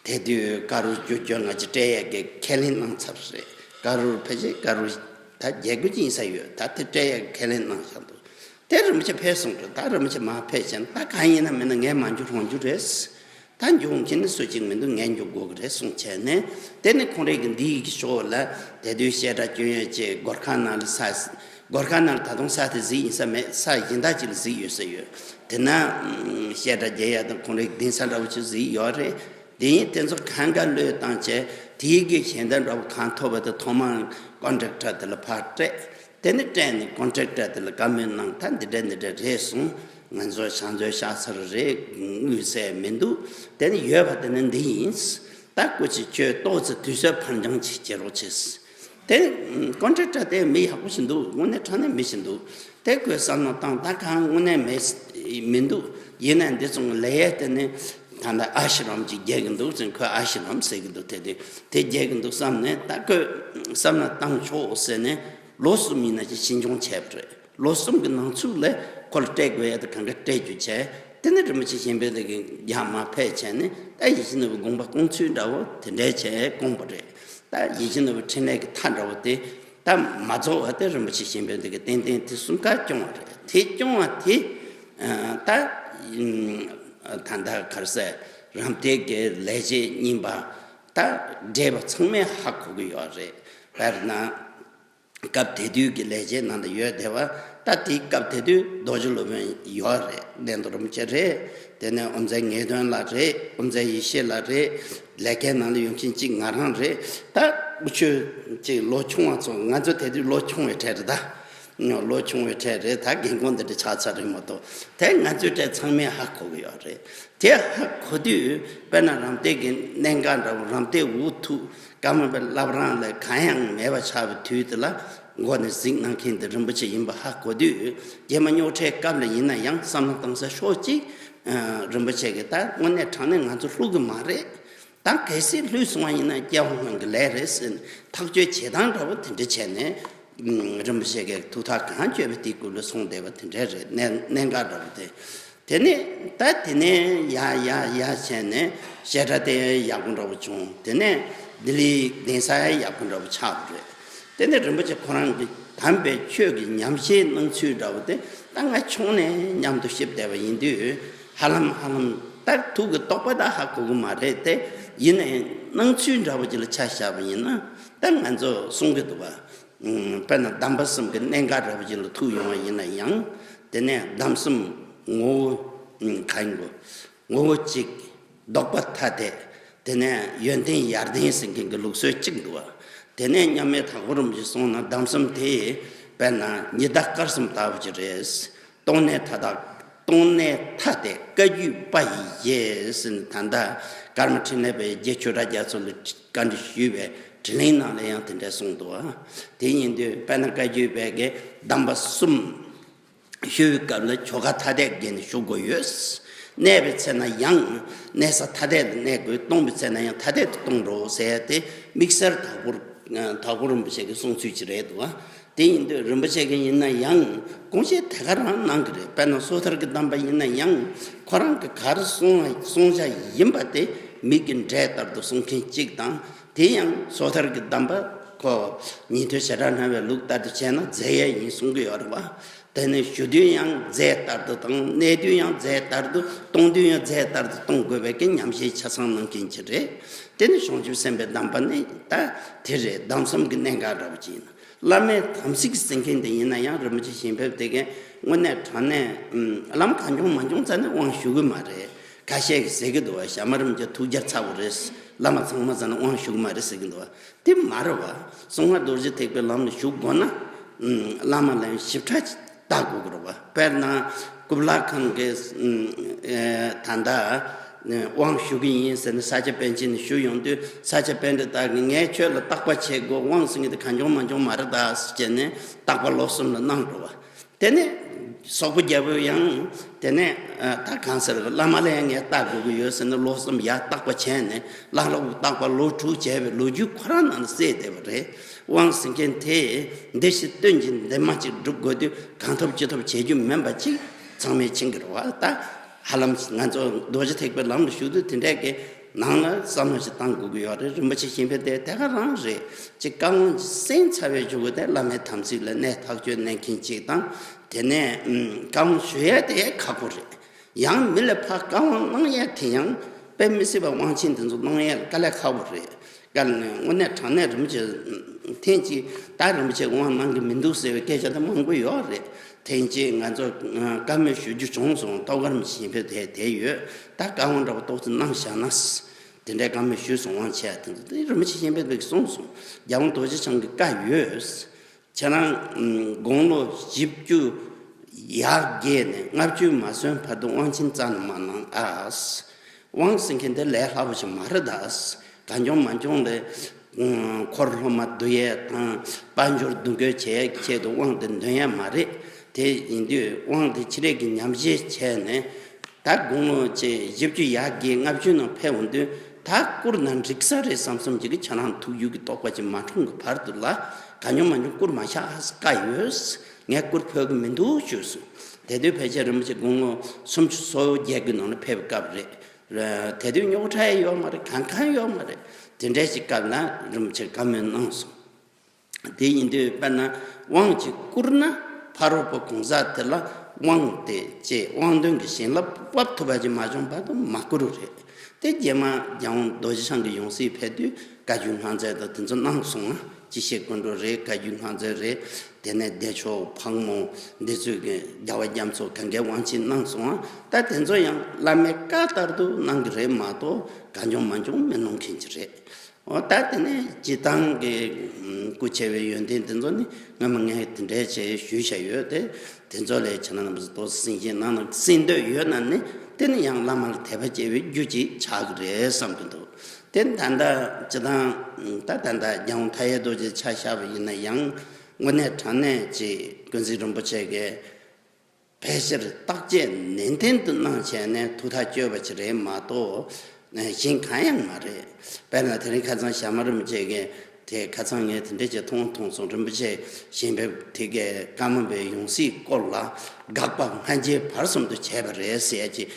དེ་དུས་ཀ་རོར་བཅུ་བཅོ་ལྔ་ཅིག་སྤྲད་ཡས་ཀྱི་ཁས་ལེན་གནང་ཚར་རེད། ཀ་རོར་ཕལ་ཆེར་ཀ་རོར་ད་བརྒྱད་དགུ་ཅིག་ཡིན་ས་ཡོད། ད་དེ་སྤྲད་ཡས་ཁས་ལེན་གནང་བཞག་འདུག། དེ་རིན་པོ་ཆེ་ཕེབས་སོང་རེད། ད་རིན་པོ་ཆེ་མར་ཕེབས་བྱས་ན་ད་གང་ཡིན་ན་མིན་ན་ངས་མ་འཇུ་རང་འཇུ་རེད། ད་འཇུ་འོང་མཁན་ནི་སུ་གཅིག་མི་འདུག། ངས་འཇུ་དགོས་ཀྱི་རེད་གསུངས་བྱས་ནས། དེ་ནས་ཁོང་རང་གི་འདིའི་ཕྱོགས་ལ་དེ་དུས་བཤད་གྲྭ་སྐྱོན་ཡས་ཀྱི་སྒོར་ཁང་ནང་ལ་ས། སྒོར་ཁང་ནང་ལ་ད་དུང་ས་དེ་གཟིགས་ཡིན་ས་མེད། ས་གཞན་དག་ཅིག་ལ་གཟིགས་ཡོད་ས་ཡོད། དེ་ན་བཤད་གྲྭ་རྒྱག་ཡས་དང་ཁོང་རང་གི་གདན་ས་འདྲ་བོ་ཅིག་གཟིགས་ཡོད་རེད། དེ་ཡིན་དེ་ཚོ་གང་ག་བློས་བཏང་བྱས། དེའི་གི་ཞལ་འདེབས་འདྲ་བོ་གང་ཐོབ་པ་དེ་ཐོག་མར་ཀོན་ཊེག་ཊར་དེ་ལ་ཕར་སྤྲད། དེ་ནས་སྤྲད་ནས་ཀོན་ཊེག་ཊར་དེ་ལ་བཀའ་མོལ་གནང་། ད་འདི་འདྲ་འདི་འདྲ་རེད་གསུངས། ང་ཚོ་ཕྱག་མཛོད་བཞག་ས་རེད། དངུལ་ཟེར་མི་འདུག། དེ་ནི་ཡོད་པ་དེ་ནི་འདི་ཡིན། ད་སྐུ་མཁྱེན་ཁྱོད་ཏོག་ཙམ་དུས་ཚོད་ཕར་འགྱངས་ཅིག་བྱེད་རོགས་བྱེད། དེ་ཀོན་ཊེག་ཊར་དེ་མི་ཡག་པོ་ཞིག་འདུག། དངོས་གནས་དྲང་གནས་མི་ཞིག་འདུག། དེ་ཁོས་བསམ་བློ་བཏང་། ད་གང་དངོས་གནས་མི་མི་འདུག། ཡིན་ནའི་འདི་ཚོ་ལས་ཡས་དེ་ནི་ད་ལྟ་ཨ་ཤི་རམ་ཅིག་རྒྱག་གི་འདུག་ཟེར། ཁོས་ཨ་ཤི་རམ་ཟེར་གི་འདུག་དེ་དུས་དེ་རྒྱག་གི་འདུག་བསམ་ནས། ད་ཁོས་བསམ་བློ་བཏང་ཆོག་ཟེར་ནས། ལོ་གསུམ་ཡིན་ན་ཅིག་ཕྱིས་འགྱངས་བྱས་པ་རེད། ལོ་གསུམ་གྱི་ནང་ཚུད་ལ་ཁོ་ལ་སྤྲད་དགོས་ཡ་དེ་གང་ག་སྤྲད་རྒྱུ་བྱས། དེ་ནས་རིན་པོ་ཆེ་གཞན་ཕན་དེ་གི་རྒྱ་མ་ཕེབས་བྱས་ནས། ད་ཡིད་བཞིན་ནོར་བུའི་དགོངས་པ་སྐོང་ཚུལ་འདྲ་བོ་དེ་འདྲའི་བྱས་སྐོང་པ་རེད། ད་ཡིད་བཞིན་ནོར་བུའི་འཕྲིན་ལས་ཀྱི་མཐའ་འདྲ་བོ་དེ་ད་མ་རྫོགས་བ་དེ་རིན་པོ་ཆེ་གཞན་ཕན་དེ་གི་ཏན་ཏན་དེ་གསུམ་ཀ་སྐྱོང་བ་རེད། དེ་སྐྱོང་བ་དེ་ད་ད་ལྟ་ག་རེ་ཟེར། རམ་འདེགས་ཀྱི་ལས་བྱེད་རྙིང་པ་ད་བགྲེས་པ་ཚང་མས་ཧ་གོ་གི་ཡོད་རེད། དཔེར་ན། སྐབས་དེ་དུས་ཀྱི་ལས་བྱེད་ནང་དུ་ཡོད་བསྡད་པ། ད་དེའི་སྐབས་དེ་དུས་རྡོ་རྗེ་སློབ་དཔོན་ཡོད་རེད། གནས་མདོ་རིན་པོ་ཆེ་རེད། དེ་ནས་དབུ་མཛད་ངེས་དོན་ལགས་རེད། དབུ་མཛད་ཡེ་ཤེས་ལགས་རེད། ལས་ཀའི་ནང་ལ་ཡོང་མཁན་གཅིག་ང་རང་རེད། ད་དབུ་ཆོས་གཅིག་ལོ་ཆུང་བ་ཚོ། ང་ཚོ་དེ་དུས་ལོ་ཆུང་བའི་གྲས་རེད་ད། ལོ་ཆུང་བའི་གྲས་རེད། ད་རྒན་གོག་འདི་འདྲ་ཆགས་ཚར་རེད་མ་གཏོགས། དེ་ང་ཚོའི་གྲས་ཚང་མས་ཧ་གོ་གི་ཡོད་རེད། དེ་ཧ་གོ་དུས་དཔེར་ན་རམ་འདེགས་ཀྱི་གནད་འགག་འདྲ་བོ། རམ་འདེགས་འུ་ཐུག་བཀའ་མོལ་པའི་བླ་བྲང་ལ་གང་ཡང་མེད་པ་ཆགས་པའི་དུས་དེ་ལ། མགོ་ནས་གཟིགས་གནང་མཁན་དེ་རིན་པོ་ཆེ་ཡིན་པ་ཧ་གོ་དུས། རྗེས་མ་རྙོག་ཁྲའི་སྐབས་ལ་ཡིན་ན་ཡང་བསམ་བློ་བཏང་ས་ཕྱོགས་གཅིག་རིན་པོ་ཆེ་གིས་ད་དངོས་གནས་དྲང་གནས་ང་ཚོ་ལྷུག་གི་མ་རེད། ད་གལ་སྲིད་ལྷུག་སོང་བ་ཡིན་ན་སྐྱེ་བ་སྔོན་གྱི་ལས་རེད་ཟེར་ནས་ཐག་གཅོད་བྱེད་སྟངས་འདྲ་བོ་དེ་འདྲ་བྱས་ནས། རིན་པོ་ཆེ་གིས་ཐུགས་ཐག་གང་གཅོད་པའི་དེའི་སྐོར་ལ་གསུངས་བསྡད་པ་དེ་འདྲ་རེད། གནད་གནད་འགག་འདྲ་བོ་དེ། དེ་ནས་ད་དེ་ནས་ཡར་ཡར་ཡར་བྱས་ནས་བཤད་གྲྭ་དེ་ཡག་པོ་འདྲ་བོ་བྱུང་། དེ་ནས་ལྡི་ལིའི་གདན་ས་ཡག་པོ་འདྲ་བོ་ཆགས་པ་རེད། དེ་ནས་རིན་པོ་ཆེ་ཁོ་རང་གི་དམ་པའི་ཆོས་ཀྱི་ཉམས་བཞེས་གནང་ཚུལ་འདྲ་བོ་དེ་ད་ང་ཆུང་ནས་མཉམ་དུ་གཤིབ་བསྡད་པ་ཡིན་དུས། ཧ་ལམ་ཧ་ལམ་ད་ཐུགས་ཀྱི་རྟོགས་པ་ད་ཧ་གོ་གི་མ་རེད་དེ། ཡིན་ནའི་སྣང་ཚུལ་འདྲ་བོ་ཅིག་ལ་ཆ་བཞག་པ་ཡིན་ན། ད་ང་ཚོ་གསུང་གི་འདུག་བ། དཔེར་ན་གདམས་པ་གསུམ་གྱི་གནད་འགག་འདྲ་བོ་ཅིག་ལ་ཐུག་ཡོང་བ་ཡིན་ན་ཡང་། དེ་ནས་གདམས་གསུམ་ངོ་བོ་གང་ཡིན་གོ། ངོ་བོ་གཅིག་ལྡོག་པ་ཐ་དད། དེ་ནས་ཡོན་ཏན་ཡར་ལྡན་ཟེར་མཁན་གྱི་ལུགས་སྲོལ་གཅིག་འདུག་བ། དེ་ནས་མཉམ་མེད་དྭགས་པོ་རིན་པོ་ཆེས་གསུངས་ན། གདམས་གསུམ་དེ་དཔེར་ན་ཉི་ཟླ་སྐར་གསུམ་ལྟ་བུ་ཅིག་རེད། སྟོང་གནས་ཐ་དད། སྟོང་གནས་ཐ་དད་བཀའ་བརྒྱུད་པ་ཡི་གཞི་ཟེར་ནས། ད་ལྟ་ཀརྨ་འཕྲིན་ལས་པའི་རྗེ་ཆོས་གྲགས་རྒྱ་མཚོ་ལ་བཀའ་འདྲི་ཞུས་པའི་དྲི་ལན་ནང་ལ་ཡང་དེ་འདྲ་གསུངས་འདུག་བ། དེ་ཡིན་དུས་དཔེར་ན་བཀའ་བརྒྱུད་པའི་གི་གདམས་པ་གསུམ་ཞུ་བའི་སྐབས་ལ་ཆོ་ག་ཐ་དད་བརྒྱབ་ནས་ཞུ་དགོས་ཡོད། གནས་པའི་ཚེ་ན་ཡང་གནས་ས་ཐ་དད་ལ་གནས་དགོས། གཏོང་བའི་ཚེ་ན་ཡང་ཐ་དད་དུ་གཏོང་རོགས་ཟེར་ཏེ། དམིགས་བསལ་དྭགས་པོ་དྭགས་པོ་རིན་པོ་ཆེ་གི་གསུང་ཚུལ་ཅིག་རེད་འདུག་བ། དེ་ཡིན་དུས་རིན་པོ་ཆེ་གིས་ཡིན་ན་ཡང་དགོངས་བཞེས་དེ་ག་རང་གནང་གི་རེད། དཔེར་ན་སོ་ཐར་གྱི་གདམས་པ་ཡིན་ན་ཡང་། ཁོ་རང་གིས་ག་རེ་གསུངས་གསུངས་བཞག་ཡིན་པ་དེ་མིག་གི་འབྲས་ལྟར་དུ་གསུང་མཁན་གཅིག་དང་། དེ་ཡང་སོ་ཐར་གྱི་གདམས་པ་ཁོ་ཉན་ཐོས་བྱེ་བྲག་སྨྲ་བའི་ལུགས་ལྟར་དུ་བྱས་ན་རྫས་ཡས་ཡིན་གསུང་གི་ཡོད་རེད་བ། དེ་ནས་ཞུ་དུས་ཡང་རྫས་ལྟར་དུ་དང་། གནས་དུས་ཡང་རྫས་ལྟར་དུ། གཏོང་དུས་ཡང་རྫས་ལྟར་དུ་གཏོང་དགོས་པའི་གི་ཉམས་བཞེས་ཆ་ཚང་གནང་མཁན་གྱི་རེད། དེ་ནི་བྱང་ཆུབ་སེམས་དཔའི་གདམས་པ་ནི་ད་དེ་རེད། གདམས་གསུམ་གྱི་གནད་འགག་འདྲ་བོ་ཅིག་ཡིན། བླ་མའི་དམ་ཚིག་ཟེར་མཁན་དེ་ཡིན་ན་ཡང་རིན་པོ་ཆེ་ཞིང་ཕེབས་དེ་གས་དངོས་གནས་དྲང་གནས། ཨུམ། བླ་མ་གང་བྱུང་མང་བྱུང་རྩ་ནས་དབང་ཞུ་གི་མ་རེད། ཁ་ཤས་ཀྱིས་ཟེར་གྱི་འདུག་བ། ཞྭ་དམར་རིན་པོ་ཆེ་ཐུགས་རྒྱལ་ཚ་བོ་རེད། བླ་མ་ཚང་མ་རྩ་ནས་དབང་ཞུ་གི་མ་རེད་ཟེར་གྱི་འདུག་བ། དེ་མ་རེད་བ། གསང་སྔགས་རྡོ་རྗེ་ཐེག་པའི་ལམ་ལ་ཞུགས་དགོས་ན། ཨུམ། བླ་མ་ལ་ཡང་ཞིབ་ཕྲ་ཅིག་བལྟ་དགོས་ཀྱི་རེད་བ། དཔེར་ན་ཀུ་བ་ལ་ཁང་གི། ཨུམ། ཨེ། ད་ལྟ་དབང་ཞུ་གི་ཡིན་ཟེར་ནས་ས་སྐྱ་པཎ་ཆེན་ནས་ཞུ་ཡོང་དུས། ས་སྐྱ་པཎྜི་ཏ་གིས་ངས་ཁྱོད་ལ་བརྟག་པ་བྱེད་དགོས། དབང་ཟེར་མཁན་དེ་གང་བྱུང་མང་བྱུང་མ་རེད་ད་ཟེར་བྱས་ནས་བརྟག་པ་ལོ་གསུམ་ལ་གནང་འགྲོ་བ། དེ་ནས་སོག་པོ་རྒྱལ་པོས་ཡང་དེ་ནས། ཨ། ད་གང་ཟེར། བླ་མ་ལ་ཡང་ངས་བལྟ་དགོས་ཀྱི་ཡོད་ཟེར་ནས་ལོ་གསུམ་ཡར་བརྟག་པ་བྱས་ནས། བླ་སློབ་བརྟག་པ་ལོ་དྲུག་བྱས་པའི་ལོ་རྒྱུས་ཁོ་རང་ནང་ལ་གསལ་བསྡད་པ་རེད། དབང་ཟེར་མཁན་དེ་འདི་ཞིག་སྟོན་གྱི་འདི་མ་ཅིག་སྒྲུབ་དགོས་དུས། གང་ཐུབ་ཅི་ཐུབ་བྱེད་རྒྱུ་མིན་པ་ཅིག་ཚང་མས་མཁྱེན་གྱི་རེད་བ། ད་ཧ་ལམ་ང་ཚོ་རྡོ་རྗེ་ཐེག་པའི་ལམ་ལ་ཞུགས་དུས་དེ་འདྲས་ཀྱི་ནང་ལ་བསམ་བློ་ཞིག་བཏང་དགོས་ཀྱི་ཡོད་རེད། རིན་པོ་ཆེ་ཞིང་ཕེབས་དེ་དེ་ག་རང་རེད། ཅིག་བཀའ་དབང་ཅིག་གསན་ཚར་བའི་གཞུག་གུ་དེ་བླ་མའི་དམ་ཚིག་ལ་གནས་ཐག་གཅོད་གནང་མཁན་ཅིག་དང་། དེ་ནས། ཨུམ། བཀའ་དབང་ཞུ་ཡས་དེ་ཁག་པོ་རེད། ཡང་མི་ལ་ཕར་བཀའ་དབང་གནང་ཡས་དེ་ཡང་དཔེ་མི་སྲིད་པ་དབང་ཆེན་དེ་ཚོ་གནང་ཡས་ལ་དཀའ་ལས་ཁག་པོ་རེད། དཀའ་ལས་ནི་དངོས་གནས་དྲང་གནས་རིན་པོ་ཆེ་ཐེངས་གཅིག་ད་རིན་པོ་ཆེ་དབང་གནང་གི་མི་འདུག་ཟེར་བའི་སྐད་ཆ་དེ་མང་པོ་ཡོད་རེད། ཐེངས་གཅིག་ང་ཚོ་བཀའ་མོལ་ཞུ་རྒྱུ་བྱུང་སོང་། ཏོག་དཀར་རིན་པོ་ཆེ་ཞིང་ཕེབས་དེ་དེ་ཡོད། ད་བཀའ་དབང་འདྲ་པོ་ཏོག་ཙམ་གནང་བཞག་ན། དེ་འདྲའི་བཀའ་མོལ་ཞུས་སོང་། དབང་ཆེ་བ་དེ་ཚོ་དེ་རིན་པོ་ཆེ་ཞིང་ཕེབས་དེ་གསུངས་སོང་། རྒྱལ་དབང་རྡོ་རྗེ་འཆང་གི་བཀའ་ཡོད། ཁྱེད་རང་དགུང་ལོ་བཞི་བཅུ་ཡར་རྒས་ནས་ལྔ་བཅུ་མ་སོན་བར་དུ་དབང་ཆེན་རྩ་ནས་མ་གནང་ཨ། དབང་ཟེར་མཁན་དེ་ལས་སླ་པོ་ཞིག་མ་རེད་ད། གང་བྱུང་མང་བྱུང་ལ་འཁོར་སློབ་མ་བསྡུ་ཡས་དང་དཔལ་འབྱོར་བསྡུ་འགོད་བྱེད་ཡས་ཆེད་དུ་དབང་དེ་འདོན་ཡས་མ་རེད། དེ་ཡིན་དུས་དབང་དེ་ཕྱི་རེས་ཀྱི་ཉམས་བཞེས་བྱས་ནས། ད་ ད་དགུང་ལོ་བཅས་བཞི་བཅུ་ཡར་བརྒལ་ལྔ་བཅུ་ནང་ཕེབས་འོང་དུས། ད་བཀུར་ན་འགྲིག་ས་རེད་བསམ་བསམ་ཅིག་གི་ཁྱེད་རང་ཐུགས་རྒྱུད་ཀྱི་རྟོགས་པ་ཅིག་མ་འཁྲུངས་ཀྱི་བར་དུ་ལ། གང་བྱུང་མང་བྱུང་བཀུར་མ་བཞག་ཧ་ཟེར་བཀའ་ཡོད། ངས་བཀུར་ཕོད་ཀྱི་མི་འདུག་ཞུས་སོང་། དེ་དུས་ཕལ་ཆེར་རིན་པོ་ཆེ་དགུང་ལོ་སུམ་ཅུ་སོ་བརྒྱད་གི་ནང་ལ་ཕེབས་པའི་སྐབས་རེད། དེ་དུས་རྙོག་དྲ་ཡང་ཡོད་མ་རེད། གང་གང་ཡོད་མ་རེད། དེ་འདྲའི་ཅིག་སྐབས་ལ་རིན་པོ་ཆེ་བཀའ་མོལ་གནང་སོང་། དེ་ཡིན་དུས་དཔེར་ན་དབང་ཅིག་བསྐུར་ན། ཕ་རོལ་པོ་གང་ཟག་དེ་ལ་དབང་དེ་ཅེས་དབང་དོན་གྱི་བྱིན་རླབས་འབབ་ཐུབ་པ་ཅིག་མ་བྱུང་བར་དུ་མ་བསྐུར་རོགས་རེད། དེ་རྗེས་མ་རྒྱལ་དབང་རྡོ་རྗེ་འཆང་གི་ཡང་སྲིད་ཕེབས་དུས་བཀའ་བརྒྱུད་སྔགས་མཛོད་དང་དེ་ཚོ་གནང་སོང་ང་། སྤྱི་བཤད་ཀུན་འགྲོ་རེད། བཀའ་བརྒྱུད་སྔགས་མཛོད་རེད། དེ་ནས་བདེ་མཆོག་ཕག་མོ་འདི་ཚོས་ཀྱི་རྒྱལ་བ་རྒྱ་མཚོ་གང་གའི་དབང་ཆེན་གནང་སོང་ང་། ད་དེ་ཚོ་ཡང་བླ་མའི་བཀའ་ལྟར་དུ་གནང་གི་རེད་མ་གཏོགས་གང་བྱུང་མང་བྱུང་མི་གནང་མཁན་ཅིག་རེད། འོ་ད་དེ་ནས་སྤྱིར་བཏང་གི་ཨམ་སྐུ་ཆེ་བའི་ཡོན་ཏན་དེ་ཚོ་ནི་སྔ་མ་ངས་དེ་འདྲའི་ཆེ་ཞུས་བཞག་ཡོད་དེ། དེ་ཚོ་ལས་ཁྱེད་རང་རྣམ་པ་ཚོ་ཏོག་ཙམ་གསན་བཞེས་གནང་ན། གསན་འདོད་ཡོད་ན་ནི་དེ་ནི་ཡང་བླ་མ་ལ་དད་པ་སྐྱེ་བའི་རྒྱུ་ཅིག་ཆགས་ཀྱི་རེད་བསམ་གྱི་འདུག་དེ་ད་ལྟ་སྤྱིར་བཏང་ད་ད་ལྟ་རྒྱལ་དབང་མཐའ་ཡས་རྡོ་རྗེ་ཆ་བཞག་པ་ཡིན་ན་ཡང་། དངོས་གནས་དྲང་གནས་ཀྱི་ཀུན་གཟིགས་རིན་པོ་ཆེ་གིས་ཕལ་ཆེར་བརྟག་དཔྱད་ནན་ཏན་དུ་གནང་བྱས་ནས་ཐུགས་ཐག་གཅོད་པ་ཅིག་རེད་མ་གཏོགས་གཞན་གང་ཡང་མ་རེད། དཔེར་ན་དེ་རིང་ཁ་སང་ཞྭ་དམར་རིན་པོ་ཆེ་གིས་དེ་ཁ་སང་ངས་དེ་འདྲ་ཅིག་མཐོང་མཐོང་སོང་། རིན་པོ་ཆེ་ཞལ་འབེབས་དེ་གས་ཀརྨ་པའི་ཡང་སྲིད་སྐོར་ལ་དགག་པ་སྔ་རྗེས་བར་གསུམ་དུ་བྱས་པ་རེད་ཟེར་ཡ་ཅིག་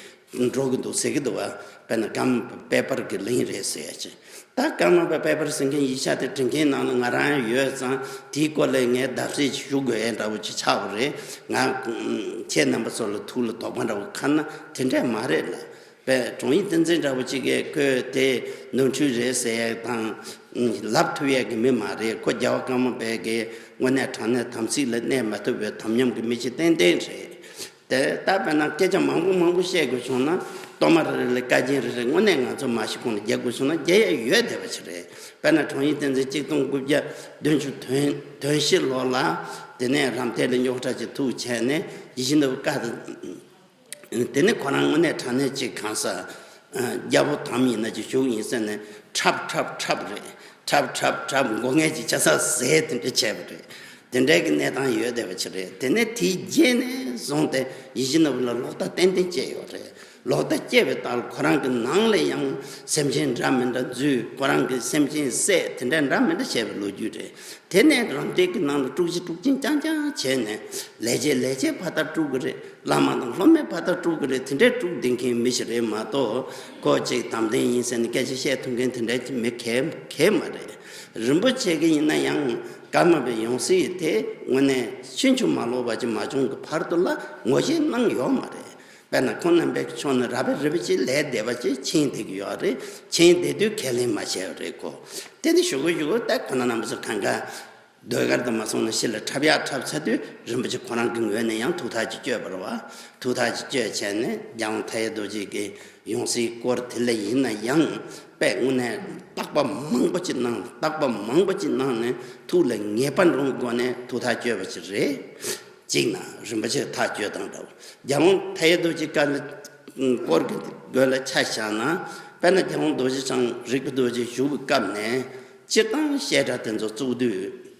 འགྲོ་གི་འདུག་ཟེར་གི་འདུག་བ། དཔེར་ན་ཀརྨ་པ་དཔལ་འབར་གྱི་གླིང་རེད་ཟེར་ཡ་ཅིག་ད་ཀརྨ་པ་དཔལ་འབར་ཟེར་མཁན་ཡིག་ཆ་དེ་འབྲི་མཁན་ནང་ལ་ང་རང་ཡོད་ཙང་དེའི་སྐོར་ལ་ངས་བརྡབ་གསིག་ཞུ་དགོས་ཡ་འདྲ་བོ་ཅིག་ཆགས་པ་རེད། ང་ཁྱེད་རྣམ་པ་ཚོ་ལ་ཐུགས་ལ་དོགས་པ་འདྲ་བོ་ཁ་ན་དེ་འདྲས་མ་རེད་ལ། དཔེ་དྲུང་ཡིག་བསྟན་འཛིན་འདྲ་བོ་ཅིག་གིས་ཁོས་དེ་ནོར་འཁྲུལ་རེད་ཟེར་ཡ་དང་ལབ་ཐུབ་ཡ་གི་མི་མ་རེད། ཁོ་རྒྱལ་བ་ཀརྨ་པའི་གི་དངོས་གནས་དྲང་གནས་དམ་ཚིག་ལ་གནས་མ་ཐུབ་པའི་དམ་ཉམས་ཀྱི་མི་ཅིག་ཏན་ཏན་རེད། དེ་ལྟ་བས་ན་སྐད་ཆ་མང་པོ་མང་པོ་བཤད་དགོས་བྱུང་ན། གཏོར་མ་རེ་རེ་ལ་བཀའ་རྒྱན་རེ་རེ་དངོས་གནས་ང་ཚོ་མ་ཤི་གོང་ལ་རྒྱག་དགོས་བྱུང་ན་རྒྱག་ཡ་ཡོད་བསྡད་པ་ཞིག་རེད། དཔེར་ན་དྲུང་ཡིག་བསྟན་འཛིན་གཅིག་སྟོང་དགུ་བརྒྱ་བདུན་ཅུ་དོན་དོན་བཞི་ལོ་ལ། དེ་ནས་རམ་འདེགས་ལ་རྙོག་དྲ་ཅིག་ཐུག་བྱས་ནས་ཡིད་བཞིན་ནོར་བུ་བཀའ་དང་། དེ་ནས་ཁོ་རང་དངོས་གནས་དྲང་གནས་ཅིག་གང་ཟག་རྒྱལ་པོ་དམ་ཡིན་ན་ཅིག་བཞུགས་ཡིན་ཟེར་ནས་འཁྲབ་འཁྲབ་འཁྲབ་རེད། འཁྲབ་འཁྲབ་འཁྲབ་མགོ་ངན་གྱི་ཆ་ཚང་ཟས་དེ་འདྲ་བྱས་པ་རེད། དེ་འདྲའི་གི་གནས་སྟངས་ཡོད་བསྡད་པ་ཅིག་རེད། དེ་ནས་དེའི་རྗེས་ནས་བཟུང་སྟེ་ཡིད་བཞིན་ནོར་བུ་ལ་ལོག་ལྟ་ཏན་ཏན་སྐྱེས་ཡོད་རེད། ལོག་ལྟ་སྐྱེས་པའི་རྟགས་ལ་ཁོ་རང་གི་ནང་ལ་ཡང་སེམས་ཅན་འདྲ་མི་འདྲ་འཛུལ། ཁོ་རང་གི་སེམས་ཅན་བསད། དེ་འདྲ་འདྲ་མི་འདྲ་བྱས་པའི་ལོ་རྒྱུས་རེད། དེ་ནས་རམ་འདེགས་ཀྱི་ནང་ལ་དཀྲུག་ཤིང་དཀྲུག་རྐྱེན་རྐྱང་རྐྱང་བྱས་ནས་ལས་བྱེད་ལས་བྱེད་ཕར་ལྟ་དཀྲུག་གི་རེད། བླ་མ་དང་སློབ་མའི་ཕར་ལྟ་དཀྲུག་གི་རེད། དེ་འདྲའི་དཀྲུག་བསྡད་མཁན་མི་ཞིག་རེད་མ་གཏོགས། ཁོ་ཅིག་དམ་ལྡན་ཡིན་ཟེར་ནས་སྐད་ཆ་བཤད་ཐུབ་མཁན་དེ་འདྲའི་མི་གལ་གལ་མ་རེད། རིན་པོ་ཆེ་གི་ཡིན་ན་ཡང་ཀརྨ་པའི་ཡང་སྲིད་དེ་དངོས་གནས་ཕྱིན་ཅི་མ་ལོག་པ་ཅིག་མ་བྱུང་གི་བར་དུ་ལ་ངོ་ཤེས་གནང་ཡོད་མ་རེད། དཔེར་ན་ཁོང་རྣམ་པའི་ཕྱོགས་ནས་ར་བའི་རི་བོ་ཅིག་ལས་བསྡད་པ་ཅིག་ཕྱིན་བསྡད་ཀྱི་ཡོད་རེད། ཕྱིན་བསྡད་དུས་ཁས་ལེན་མ་བྱས་པ་རེད་ཁོ། དེ་ནི་ཞུ་གི་ཞུ་གི་ད་ཁོ་ན་རྣམ་པ་ཚོ་གང་ག་ཟློས་གར་དུ་མ་སོང་ན་ཕྱི་ལ་འཁྲབ་ཡག་འཁྲབ་ཚར་དུས་རིན་པོ་ཆེ་ཁོ་རང་གི་ངོས་ནས་ཡང་ཐུགས་ཐག་ཅིག་གཅོད་པ་རེད་བ། ཐུགས་ཐག་ཅིག་གཅོད་བྱས་ནས་རྒྱལ་དབང་མཐའ་ཡས་རྡོ་རྗེ་གི་ཡང་སྲིད་སྐོར་དེ་ལ་ཡིན་ན་ཡང་དཔེ་དངོས་གནས་བརྟག་པ་མང་པོ་ཅིག་གནང་། བརྟག་པ་མང་པོ་ཅིག་གནང་ནས་ཐུགས་ལ་ངེས་པ་འདྲ་བོའི་སྒོ་ནས་ཐུགས་ཐག་གཅོད་པ་ཅིག་རེད། གཅིག་ན་རིན་པོ་ཆེ་ཐག་གཅོད་སྟངས་འདྲ་བོ། རྒྱལ་དབང་མཐའ་ཡས་རྡོ་རྗེ་བཀའ་ལ་སྐོར་གྱི་དགོས་ལ་ཆ་བཞག་ན། དཔེར་ན་རྒྱལ་དབང་རྡོ་རྗེ་འཆང་རིག་པའི་རྡོ་རྗེ་བཞུགས་པའི་སྐབས་ནས་སྤྱིར་བཏང་བཤད་གྲྭ་དེ་ཚོ་བཙུགས་དུས།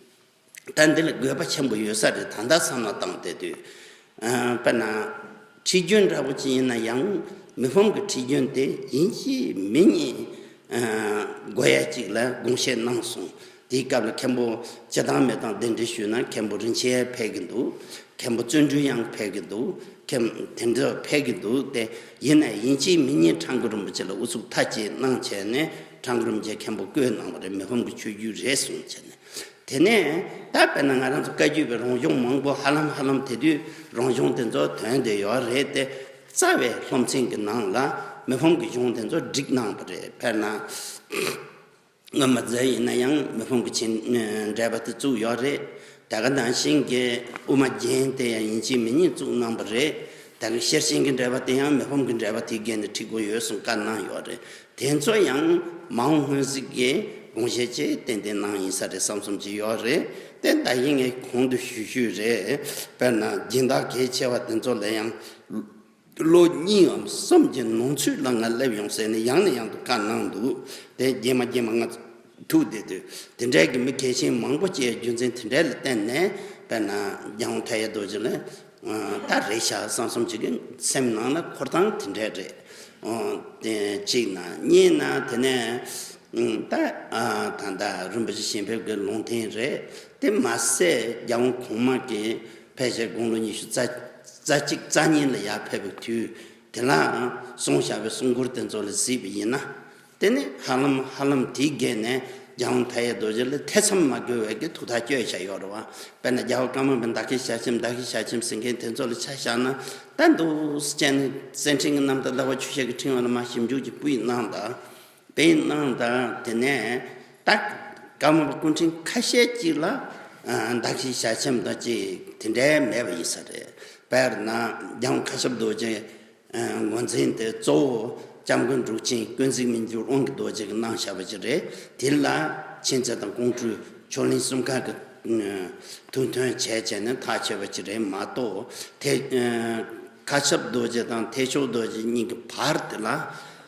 ད་འདི་ལ་དགོས་པ་ཆེན་པོ་ཡོད་ས་རེད། ད་ལྟ་བསམ་བློ་བཏང་བསྡད་དུས། ཨ་དཔེར་ན་ཁྲིད་རྒྱུན་འདྲ་བོ་ཅིག་ཡིན་ན་ཡང་མི་ཕམ་གྱི་ཁྲིད་རྒྱུན་དེ་ཡིན་གཅིག་མིན་གཉིས་ཨ་དགོས་ཡ་ཅིག་ལ་དགོངས་བཞེས་གནང་སོང་། དེའི་སྐབས་ལ་མཁན་པོ་སྤྱིར་བཏང་མི་དང་གདན་འདྲེན་ཞུས་ན་མཁན་པོ་རིན་ཆེན་ཕེབས་ཀྱི་འདུག་མཁན་པོ་བརྩོན་འགྲུས་དབྱངས་ཕེབས་ཀྱི་འདུག་མཁན་དེ་འདྲ་ཕེབས་ཀྱི་འདུག་སྟེ། ཡིན་ནའི་ཡིན་གཅིག་མིན་གཉིས་ཁྲ་འགུ་རིན་པོ་ཆེ་ལ་ཨུ་ཚུགས་མཐའ་གཅིག་གནང་བྱས་ནས་ཁྲ་འགུ་རིན་པོ་ཆེ་མཁན་པོ་བསྐོས་གནང་བ་རེད། མི་ཕམ་གྱི་ཆོས་བརྒྱུད་རེད་གསུངས་བྱས་ནས། དེ་ནས་ད་དཔེར་ན་ང་རང་ཚོ་བཀའ་བརྒྱུད་པའི་རང་གཞུང་མང་པོ་ཧ་ལམ་ཧ་ལམ་དེ་དུས་རང་གཞུང་དེ་ཚོ་དོན་དེ་ཡོད་རེད་དེ། རྩ་བའི་སློབ་ཚན་གྱི་ནང་ལ་མི་ཕམ་གྱི་གཞུང་དེ་ཚོ་བསྒྲིགས་གནང་བ་རེད། དཔེར་ན། སྔོན་མ་མཛད་ཡིན་ན་ཡང་མི་ཕམ་གྱི་ཆེན་འགྲེལ་པ་དེ་བཙུགས་ཡོད་རེད། ད་ག་ནང་བཞིན་གྱི་དབུ་མ་རྒྱན་དེ་ཡང་ཡིན་གཅིག་མིན་གཉིས་བཙུགས་གནང་བ་རེད། ད་ག་ཤེར་ཕྱིན་གྱི་འགྲེལ་པ་དེ་ཡང་མི་ཕམ་གྱི་འགྲེལ་པ་དེའི་འགན་དུ་ཁྲིད་དགོས་ཡོད་གསུངས་བཀའ་གནང་ཡོད་རེད། དེ་ཚོ་ཡང་མ་འོངས་སྔོན་གཟིགས་ཀྱི་དགོངས་བཞེད་ཅིག་ཏན་ཏན་གནང་ཡིན་ས་རེད་བསམ་བསམ་ཅིག་ཡོད་རེད། དེ་ད་ཡིན་ངས་གོང་དུ་ཞུས་ཞུས་རེད། དཔེར་ན་སྦྱིན་བདག་གལ་ཆེ་བ་དེ་ཚོ་ལ་ཡང་ལོ་གཉིས་འམ་གསུམ་གྱི་ནང་ཚུད་ལ་ང་སླེབས་ཡོང་ཟེར་ནས་ཡང་ནས་ཡང་དུ་བཀའ་གནང་འདུག་དེ་རྗེས་མ་རྗེས་མ་ང་ཐུག་བསྡད་དུས་དེ་འདྲའི་གི་མི་གལ་ཆེན་མང་པོ་སྐྱེས་རྒྱུ་མཚན་དེ་འདྲའི་ལ་བརྟེན་ནས། དཔེར་ན་རྒྱལ་དབང་མཐའ་ཡས་རྡོ་རྗེ་ལ་ ད་རེད་ཤག་བསམ་བསམ་ཅིག་གི་སེམས་ནང་ལ་འཁོར་སྟངས་དེ་འདྲས་རེད། དེ་གཅིག་ན་གཉིས་ན་དེ་ནས་ད་ད་ལྟ་རིན་པོ་ཆེ་ཞལ་ཕེབས་ཀྱི་ལུང་བསྟན་རེད། དེ་མ་ཟད་རྒྱལ་དབང་གོང་མ་གིས་ཕལ་ཆེར་དགུང་ལོ་ཉི་ཤུ་རྩ་རྩ་གཅིག་རྩ་གཉིས་ལ་ཡར་ཕེབས་པའི་དུས་དེ་ལའང་གསུངས་བཞག་པའི་གསུང་མགུར་དེ་ཚོ་ལ་གཟིགས་པ་ཡིན་ན། དེ་ནི་ཧ་ལམ་ཧ་ལམ་དེའི་སྒང་ནས་རྒྱལ་དབང་མཐའ་ཡས་རྡོ་རྗེ་ལ་ཐེ་ཚོམ་མ་དགོས་པའི་གི་ཐུགས་ཐག་གཅོད་བྱས་ཡོད་རེད་བ། དཔེར་ན་རྒྱལ་བ་ཀརྨ་པའི་མདའ་ཁྱེར་ཞལ་ཆེམས། མདའ་ཁྱེར་ཞལ་ཆེམས་ཟེར་མཁན་དེ་ཚོ་ལ་ཆ་བཞག་ན་ད་འདུག་སེ་བྱས་ནས་གསེར་ཕྲེང་གི་རྣམ་ཐར་བསླབ་པ་ཆོས་བཤད་ཀྱི་ཕྲེང་བ་ལ་མར་ཞིབ་འཇུག་ཅིག་སྤུས་གནང་དང་། དཔེ་གནང་དང་། དེ་ནས་ད་ཀརྨ་པ་སྐུ་ཕྲེང་ཁ་ཤས་ཅིག་ལ་མདའ་ཁྱེར་ཞལ་ཆེམས་དང་ཅིག་དེ་འདྲའི་མེད་པ་ཡིན་ས་རེད། དཔེར་ན་རྒྱལ་དབང་མཁའ་ཁྱབ་རྡོ་རྗེ་ངོས་འཛིན་དེ་གཙོ་བོ་སྐྱབས་མགོན་འབྲུག་ཆེན་ཀུན་གཟིགས་མི་འགྱུར་དབང་གི་རྡོ་རྗེ་གིས་གནང་བཞག་པ་ཅིག་རེད། དེ་ལ་མཁྱེན་བརྩེ་དང་ཀོང་སྤྲུལ་ཆོས་གླིང་གསུམ་ཀ་གི་ཐུགས་མཐུན་བྱས་བྱས་ནས་ཐག་ཆོད་པ་ཅིག་རེད་མ་གཏོགས། དེ་མཁའ་ཁྱབ་རྡོ་རྗེ་དང་ཐེག་མཆོག་རྡོ་རྗེ་གཉིས་ཀྱི་བར་དེ་ལ་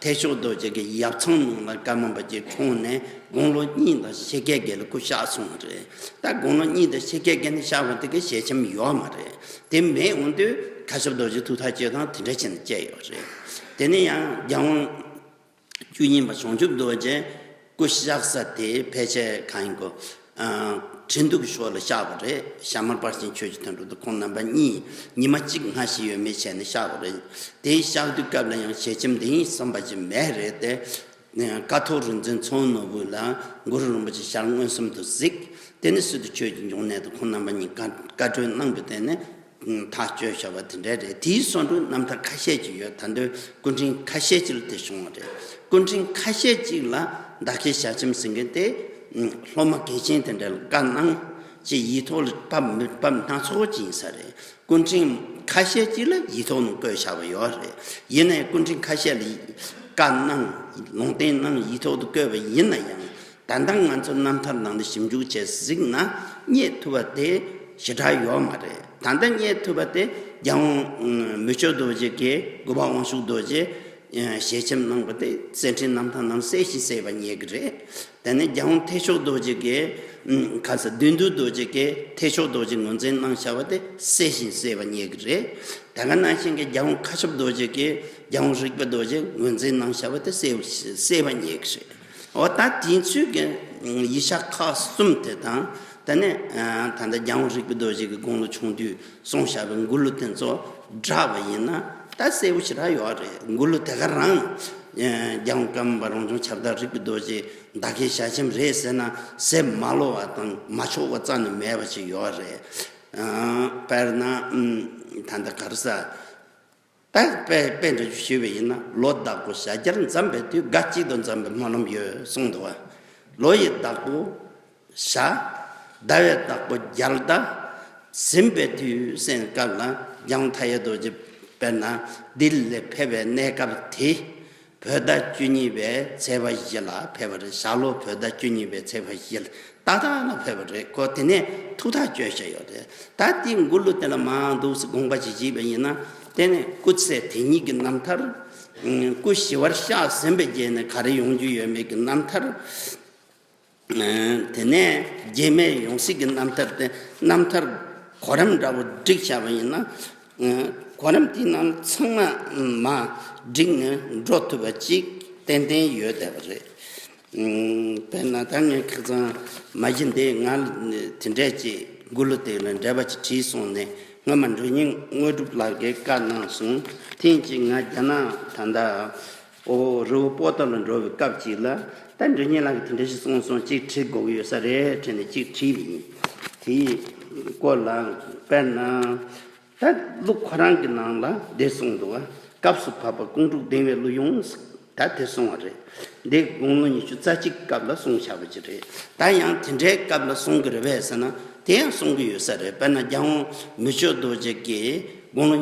ཐེག་མཆོག་རྡོ་རྗེ་གི་ཡབ་ཚང་ནང་ལ་ཀརྨ་པ་ཅིག་འཁྲུངས་ནས་དགུང་ལོ་གཉིས་དང་ཕྱེད་ཀའི་སྒང་ལ་སྐུ་གཤེགས་སོང་བ་རེད། ད་དགུང་ལོ་གཉིས་དང་ཕྱེད་ཀའི་སྒང་ལ་གཤེགས་པ་དེ་གི་ཞལ་ཆེམས་ཡོད་མ་རེད། དེ་མེད་འོང་དུས་མཁའ་ཁྱབ་རྡོ་རྗེ་ཐུགས་ཐག་གཅོད་སྟངས་དེ་འདྲ་བྱས་ནས་བཅད་ཡོད་རེད། དེ་ནས་ཡང་རྒྱལ་དབང་བཅུ་གཉིས་པ་བྱང་ཆུབ་རྡོ་རྗེ་སྐུ་གཤེགས་ས་དེ་ཕལ་ཆེར་གང་ཡིན་གོ། ཁྲི་འདུ་གི་ཕྱོགས་ལ་གཤེགས་པ་རེད། ཞྭ་དམར་དཔལ་ཆེན་ཆོས་ཀྱི་དོན་གྲུབ་དང་ཁོང་རྣམ་པ་གཉིས་ཉི་མ་གཅིག་སྔ་ཕྱི་ཡོད་མེད་བྱས་ནས་གཤེགས་པ་རེད། དེའི་གཤེགས་དུས་སྐབས་ལ་ཡང་ཞལ་ཆེམས་འདི་ཡིན་བསམ་པ་ཅིག་མེད་རེད་དེ། ཀཿཐོག་རིག་འཛིན་ཚོང་ནོར་བུ་ལ་གུ་རུ་རིན་པོ་ཆེ་ཞལ་མངོན་སུམ་དུ་གཟིགས། དེ་ནས་སི་ཏུ་ཆོས་ཀྱི་འབྱུང་གནས་དང་ཁོང་རྣམ་པ་གཉིས་བཀའ་བཀའ་གྲོས་གནང་བའི་སྟེང་ནས་ཐག་གཅོད་བྱ་བ་དེ་འདྲ་རེད། དེའི་སོ་འགྲོ་རྣམ་ཐར་ཁ་ཤས་ཅིག་ཡོད། ད་དུང་སྐུ་ཕྲེང་ཁ་ཤས་ཅིག་ལ་དེ་བྱུང་བ་རེད། སྐུ་ཕྲེང་ཁ་ཤས་ཅིག་ལ་མདའ་ཁྱེར་ཞལ་ཆེམས་ཟེར་མཁན་དེ་སློབ་མ་གལ་ཆེན་དེ་འདྲ་ལ་བཀའ་གནང་ཅིག་ཡིག་ཐོག་ལ་ཕབ་མི་ཕབ་སྣ་ཚོགས་ཅིག་ཡིན་ས་རེད། སྐུ་ཕྲེང་ཁ་ཤས་ཅིག་ལ་ཡིག་ཐོག་ནས་བཀོད་བཞག་པ་ཡོད་རེད། ཡིན་ནའི་སྐུ་ཕྲེང་ཁ་ཤས་ལ་བཀའ་གནང་ལུང་བསྟན་གནང་ཡིག་ཐོག་ཏུ་བཀོད་པ་ཡིན་ན་ཡང་། ད་ལྟ་ང་ཚོ་རྣམ་ཐར་ནང་དུ་ཞིབ་འཇུག་བྱས་གཟིགས་ན་རྙེད་ཐུབ་པ་དེ་ཞེ་དྲག་ཡོད་མ་རེད། ད་ལྟ་རྙེད་ཐུབ་པ་དེ་རྒྱལ་དབང་མི་བསྐྱོད་རྡོ་རྗེ་གིས་གུས་པ་དབང་ཕྱུག་རྡོ་རྗེ་ཞལ་ཆེམས་གནང་བ་དེ་གསེར་ཕྲེང་རྣམ་ཐར་ནང་གསལ་ཞིང་གསལ་བ་རྙེད་ཀྱི་རེད། དེ་ནས་རྒྱལ་དབང་ཐེག་མཆོག་རྡོ་རྗེ་གིས་ཁ་ས་བདུད་འདུལ་རྡོ་རྗེ་གིས་ཐེག་མཆོག་རྡོ་རྗེ་ངོས་འཛིན་གནང་བཞག་པ་དེ་གསལ་ཞིང་གསལ་བ་རྙེད་ཀྱི་རེད། དེ་ག་ནང་བཞིན་གྱི་རྒྱལ་དབང་མཁའ་ཁྱབ་རྡོ་རྗེ་གིས་རྒྱལ་དབང་རིག་པ་རྡོ་རྗེ་ངོས་འཛིན་གནང་བཞག་པ་དེ་གསལ་གསལ་བ་རྙེད་ཀྱི་རེད། འོ་ད་དེང་ཚུལ་གྱི་ཡིག་ཆ་ཁག་གསུམ་དེ་དང་། དེ་ནས་ད་ལྟ་རྒྱལ་དབང་རིག་པ་རྡོ་རྗེ་གི་དགུང་ལོ་ཆུང་དུས་གསུངས་བཞག་པའི་མགུར་གླུ་དེ་ཚོ་བསྒྲགས་པ་ཡིན་ན་ད་གསལ་པོ་ཞེ་དྲག་ཡོད་རེད། མགུར་གླུ་དེ་ག་རང་རྒྱལ་དབང་ཀརྨ་པ་རང་བྱུང་ཁྱབ་བདག་རིག་པ་རྡོ་རྗེ་མདའ་ཁྱེར་ཞལ་ཆེམས་རེད་ཟེར་ན་ཟེར་མ་ལོ་བ་དང་མ་ཆོག་པ་རྩ་ནས་མེད་པ་ཞིག་ཡོད་རེད། དཔེར་ན་ད་ལྟ་ག་རེ་ཟ། ད་དཔེ་དཔེ་འདྲ་ཞུས་པ་ཡིན་ན། ལོ་བདག་པོ་ཞྭ་སྦྱར་འཛོམས་པའི་དུས། དགའ་སྐྱིད་དུ་འཛོམས་པའི་སྨོན་ལམ་ཡོད་གསུངས་འདུག་བ། ལོ་ཡི་བདག་པོ་ཞྭ། ཟླ་བའི་བདག་པོ་རྒྱལ་ཟླ་ཟིན་པའི་དུས་ཟེར་སྐབས་ལ་རྒྱལ་དབང་མཐའ་ཡས་རྡོ་རྗེ་དཔེར་ན་ལྡི་ལི་ལ་ཕེབས་པའི་གནས་སྐབས་དེ། བོད་ཟླ་བཅུ་གཉིས་པའི་ཚེས་པ་བཞི་ལ་ཕེབས་པ་རེད། ཞྭ་ལོ་བོད་ཟླ་བཅུ་གཉིས་པའི་ཚེས་པ་བཞི་ལ་ཏག་ཏག་ལ་ཕེབས་པ་རེད། ཁོ་དེ་ནས་ཐུགས་ཐག་གཅོད་བྱས་ཡོད་རེད། ད་དེ་མགུར་གླུ་དེ་ལ་མར་འདུག་སེ་དགོངས་པ་ཅིག་བཞེས་པ་ཡིན་ན། དེ་ནས་སྐུ་ཚེ་དེ་ཉིད་ཀྱི་རྣམ་ཐར། སྐུ་ཞི་བར་གཤེགས་ཟིན་པའི་རྗེས་ནས་ག་རེ་ཡོང་རྒྱུ་ཡོད་མེད་ཀྱི་རྣམ་ཐར། དེ་ནས་རྗེས་མའི་ཡོང་སྲིད་ཀྱི་རྣམ་ཐར་དེ་རྣམ་ཐར་གོ་རིམ་འདྲ་བོ་བསྒྲིགས་བཞག་པ་ཡིན་ན། གོ་རིམ་དེའི་ནང་ཚང་མ་མར་བསྒྲིགས་ནས་འགྲོ་ཐུབ་པ་ཅིག་ཏན་ཏན་ཡོད་བསྡད་པ་རེད། དཔེར་ན་ད་ངས་ཁ་སང་མ་གཞི་འདི་ང་དེ་འདྲས་ཅིག་མགུར་གླུ་དེ་ལ་འགྲེལ་པ་ཅིག་བྲིས་སོང་ནས། སྔོན་མ་འབྲུག་སྙིང་དངོས་གྲུབ་ལགས་ཀྱིས་བཀའ་གནང་སོང་། ཐེངས་གཅིག་ང་རྒྱ་ནག་ད་ལྟ་ཨོ་རི་བོ་པོ་ཏ་ལ་འགྲོ་བའི་སྐབས་ཅིག་ལ། ད་འབྲུག་སྙིང་ལགས་ཀྱིས་དེ་འདྲ་ཞིག་གསུངས་སོང་། ཅིག་བྲིས་དགོས་ཀྱི་ཡོད་ས་རེད་དྲན་ནས་ཅིག་བྲིས་པ་ཡིན། དེའི་སྐོར་ལ་དཔེར་ན། ད་གླུ་ཁོ་རང་གི་ནང་ལ་འདི་གསུངས་འདུག་བ། སྐབས་སུ་བབ་པ་ཀོང་སྤྲུགས་གདིང་བའི་གླུ་ཡོངས། ད་དེ་གསུངས་པ་རེད། འདི་དགུང་ལོ་ཉི་ཤུ་རྩ་གཅིག་སྐབས་ལ་གསུངས་བཞག་པ་ཅིག་རེད། ད་ཡང་དེ་འདྲའི་སྐབས་ལ་གསུང་གི་རེད་པས་ཟེར་ན། དེ་ཡང་གསུང་གི་ཡོད་ས་རེད། དཔེར་ན་རྒྱལ་དབང་མི་བསྐྱོད་རྡོ་རྗེ་གིས་དགུང་ལོ་